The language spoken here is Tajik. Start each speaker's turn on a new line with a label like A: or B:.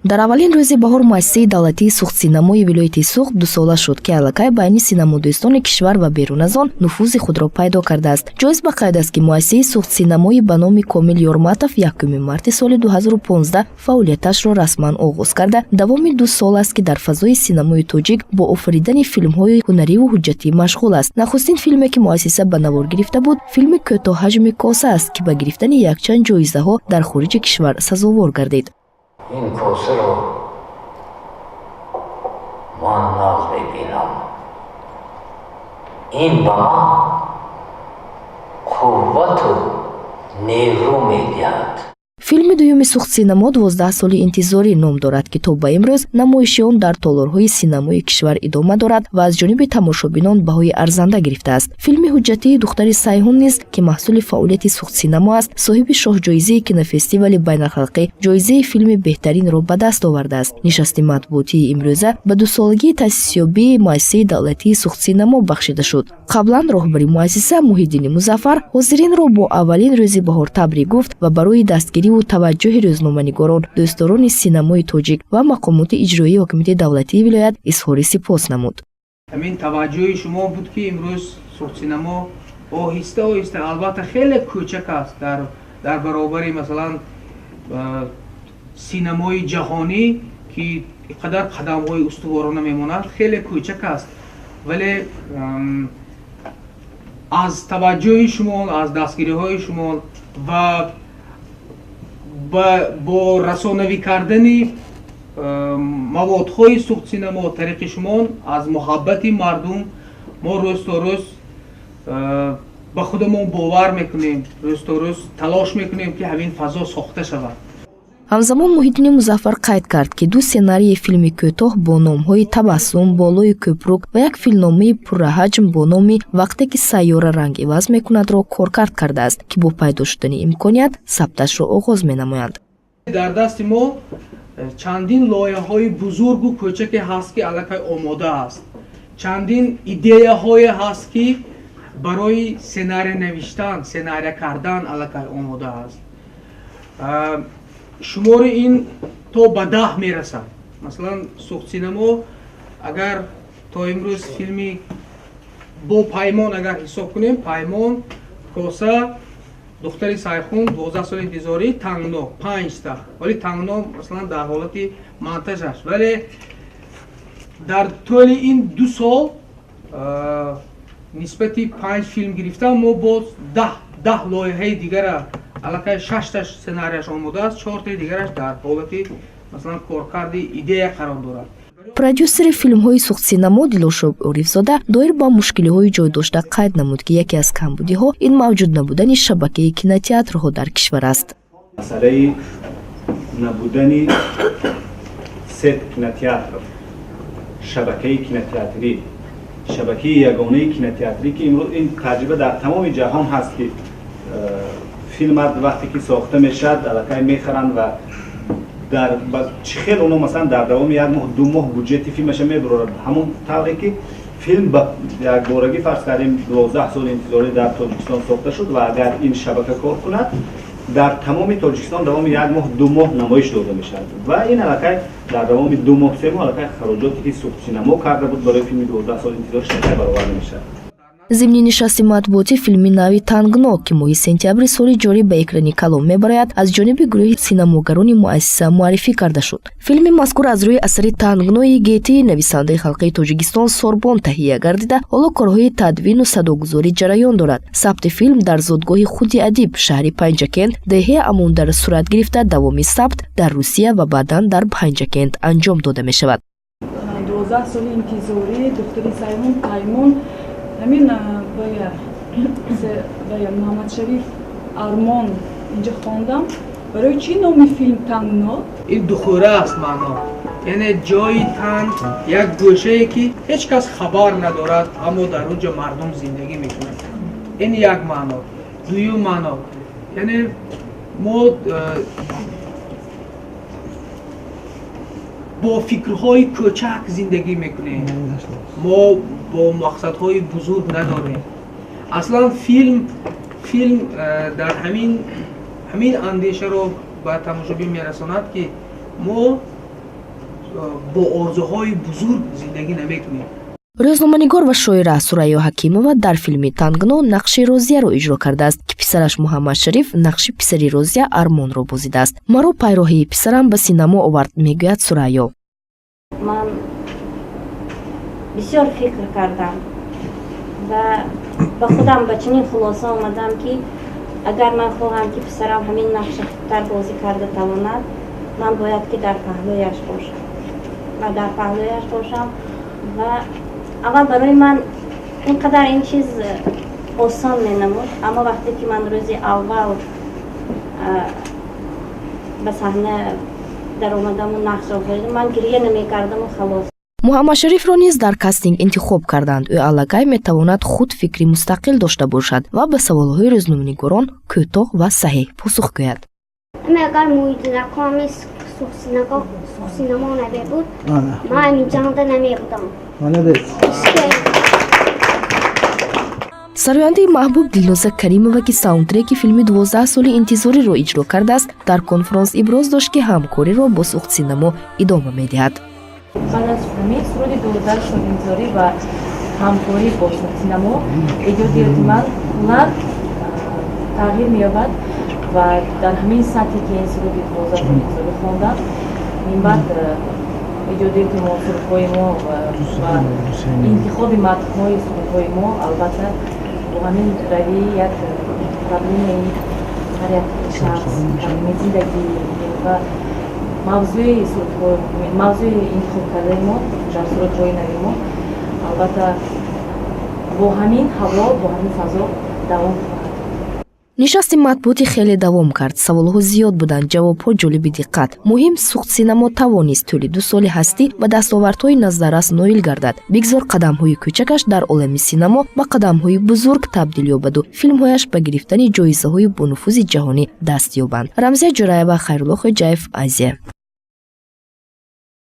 A: Дар аввалин рӯзи баҳор муассисаи давлатии Суғдсинамои вилояти Суғд дусола шуд, ки аллакай байни синамодӯстони кишвар ва берун аз он нуфузи худро пайдо кардааст. Ҷоиз ба қайд аст, ки муассисаи Суғдсинамои ба номи Комил Ёрматов 1 марти соли 2015 фаъолияташро расман оғоз карда, давоми 2 сол аст, ки дар фазои синамои тоҷик бо офаридани филмҳои ҳунариву ҳуҷҷатӣ машғул аст. Нахустин филме, ки муассиса ба навор гирифта буд, филми кӯтоҳҳаҷми «Коса» аст, ки ба гирифтани якчанд ҷоизаҳо дар хориҷи кишвар сазовор гардид.
B: Ин косаро ман нағз мебинам, ин ба ман қуввату нерӯ медиҳад.
A: Филми дуюми Суғдсинамо «12 соли интизорӣ» ном дорад, ки то ба имрӯз намоиши он дар толорҳои синамои кишвар идома дорад ва аз ҷониби тамошобинон баҳои арзанда гирифтааст. Филми ҳуҷҷатии «Духтари Сайҳун» низ, ки маҳсули фаъолияти Суғдсинамо аст, соҳиби шоҳҷоизаи кинофестивали байналхалқӣ, ҷоизаи филми беҳтаринро ба даст овардааст. Нишасти матбуотии имрӯза ба дусолагии таъсисёбии муассисаи давлатии Суғдсинамо бахшида шуд. Қаблан роҳбари муассиса Муҳиддини Музаффар ҳозиринро бо аввалин рӯзи баҳор табрик гуфт ва барои дастгириву таваҷҷӯҳи рӯзноманигорон, дӯстдорони синамои тоҷик ва мақомоти иҷроии ҳокимияти давлатии вилоят изҳори сипос намуд.
C: Ҳамин таваҷҷӯҳи шумо буд, ки имрӯз Суғдсинамо оҳиста оҳиста, албатта хеле кӯчак аст дар баробари, масалан, синамои ҷаҳонӣ, ки инқадар қадамҳои устуворона мемонад, хеле кӯчак аст, вале аз таваҷҷӯҳи шумо, аз дастгириҳои шумо ва бо расонавӣ кардани маводҳои Суғдсинамо тариқи шумо, аз муҳаббати мардум мо рӯз то рӯз ба худамон бовар мекунем, рӯз то рӯз талош мекунем, ки ҳамин фазо сохта шавад.
A: Ҳамзамон Муҳиддини Музаффар қайд кард, ки ду сценарии филми кӯтоҳ бо номҳои «Табассум», «Болои кӯпрук» ва як филмномаи пурраҳаҷм бо номи «Вақте ки сайёра ранг иваз мекунадро» коркард кардааст, ки бо пайдо шудани имконият сабташро оғоз менамоянд.
C: Дар дасти мо чандин лоиҳаҳои бузургу кӯчаке ҳаст, ки аллакай омода аст, чандин идеяҳое ҳаст, ки барои сценария навиштан, сценария кардан аллакай омода аст. Шумори ин то ба 10 мерасад. Масалан, Суғдсинамо агар то имрӯз филми бо «Паймон» агар ҳисоб кунем, «Паймон», «Коса», «Духтари Сайхун», «12 соли интизорӣ», «Тангно», панҷта. Вале «Тангно», масалан, дар ҳолати монтаж аст. Вале дар тӯли ин 2 сол нисбати панҷ филм гирифтан мо боз 10 лоиҳаи дигара аллакай шашташ сценарияш омода аст, чортаи дигараш дар ҳолати, масалан, коркарди идея қарор дорад.
A: Продюсери филмҳои Суғдсинамо Дилошоб Орифзода доир ба мушкилиҳои ҷой дошта қайд намуд, ки яке аз камбудиҳо ин мавҷуд набудани шабакаи кинотеатрҳо дар кишвар аст.
D: Масъалаи набудани сеть кинотеатров, шабакаи кинотеатрӣ, шабакаи ягонаи кинотеатрӣ, ки имрӯз ин таҷриба дар тамоми ҷаҳон ҳаст, ки филмат вақте ки сохта мешавад, аллакай мехаранд ва дар чӣ хел оно, масалан, дар давоми як моҳ, 2 моҳ буҷети филмаша мебарорад. Ҳамон тавре ки филм ба якборагӣ, фарз кардем, «12 соли интизорӣ» дар Тоҷикистон сохта шуд ва агар ин шабака кор кунад, дар тамоми Тоҷикистон давоми як моҳ, 2 моҳ намоиш дода мешавад ва ин аллакай дар давоми 2 моҳ, 3 моҳ аллакай хароҷоте, ки Суғдсинамо карда буд барои филми «12 соли интизорӣ», аллакай бароварда мешавад.
A: Зимни нишасти матбуотӣ филми нави «Тангно», ки моҳи сентябри соли ҷорӣ ба экрани калон мебарояд, аз ҷониби гурӯҳи синамогарони муассиса муаррифӣ карда шуд. Филми мазкур аз рӯи асари «Тангнои гетии» нависандаи халқии Тоҷикистон Сорбон таҳия гардида, ҳоло корҳои тадвину садогузорӣ ҷараён дорад. Сабти филм дар зодгоҳи худи адиб, шаҳри Панҷакент, деҳаи Амондар сурат гирифта, давоми сабт дар Русия ва баъдан дар Панҷакент анҷом дода мешавад.
E: «12 соли интизорӣ», «Духтари Сайҳун», «Паймон», ҳамин бая Муҳаммадшариф Армон инҷа хондам. Барои чӣ номи филм «Тангно»?
C: Ин духӯра аст маъно, яъне ҷои танг, як гӯшае, ки ҳеҷ кас хабар надорад, аммо дар он ҷо мардум зиндагӣ мекунад. Ин як маъно. Дуюм маъно, яъне мо бо фикрҳои кӯчак зиндагӣ мекунем, мо бо мақсадҳои бузург надорем. Аслан филм дар ҳамин андешаро ба тамошобин мерасонад, ки мо Бо орзуҳои бузург зиндагӣ намекунем.
A: Рӯзноманигор ва шоира Сурайё Ҳакимова дар филми «Тангно» нақши Розияро иҷро кардааст, ки писараш Муҳаммадшариф нақши писари Розия Армонро бозидааст. «Маро пайроҳии писарам ба синамо овард», мегӯяд Сурайё.
F: Ман бисёр фикр кардам ва ба худам ба чунин хулоса омадам, ки агар ман хоҳам, ки писарам ҳамин нақша хубтар бозӣ карда тавонад, ман бояд ки дар паҳлӯяш бошам ва дар паҳлӯяш бошам. Ва аввал барои ман ин қадар ин чиз осон менамуд, аммо вақте ки ман рӯзи аввал ба саҳна даромадаму нақш офаридам, ман гирья намекардаму халос.
A: Муҳаммадшарифро низ дар кастинг интихоб карданд. Ӯ аллакай метавонад худ фикри мустақил дошта бошад ва ба саволҳои рӯзноманигорон кӯтоҳ ва саҳеҳ посух гӯяд.
G: Агар муйдинакоми Суғсинамо набебуд, ман ҳаминҷанда намебудам.
H: Молодец.
A: Сарояндаи маҳбуб Дилноза Каримова, ки саундтреки филми «12 соли интизориро» иҷро кардааст, дар конфронс иброз дошт, ки ҳамкориро бо Суғдсинамо идома медиҳад.
I: Баъд аз ҳамин суруди «12 соли интизорӣ» ва ҳамкорӣ бо Суғдсинамо эҷодиёти ман куллан тағйир меёбад ва дар ҳамин сатҳе, ки ин суруди «12 соли интизорӣ» хондам, минбаъд эҷодиёти мо, сурудҳои мо ва интихоби матнҳои сурудҳои мо албатта бо ҳамин равии як проблемаи ҳар як шахс, проблемаи зиндагӣ ва мавзӯи сурудҳо, мавзӯи интихоб кардаи мо дар сурудҳои нави мо албатта бо ҳамин ҳаво, бо ҳамин фазо давом хоҳад.
A: Нишасти матбуотӣ хеле давом кард. Саволҳо зиёд буданд, ҷавобҳо ҷолиби диққат. Муҳим, Суғдсинамо тавонист тӯли 2 соли ҳастӣ ба дастовардҳои назаррас ноил гардад. Бигзор қадамҳои кӯчакаш дар олами синамо ба қадамҳои бузург табдил ёбаду филмҳояш ба гирифтани ҷоизаҳои бонуфузи ҷаҳонӣ даст ёбанд. Рамзия Ҷураева, Хайрулло Хоҷаев, Азия.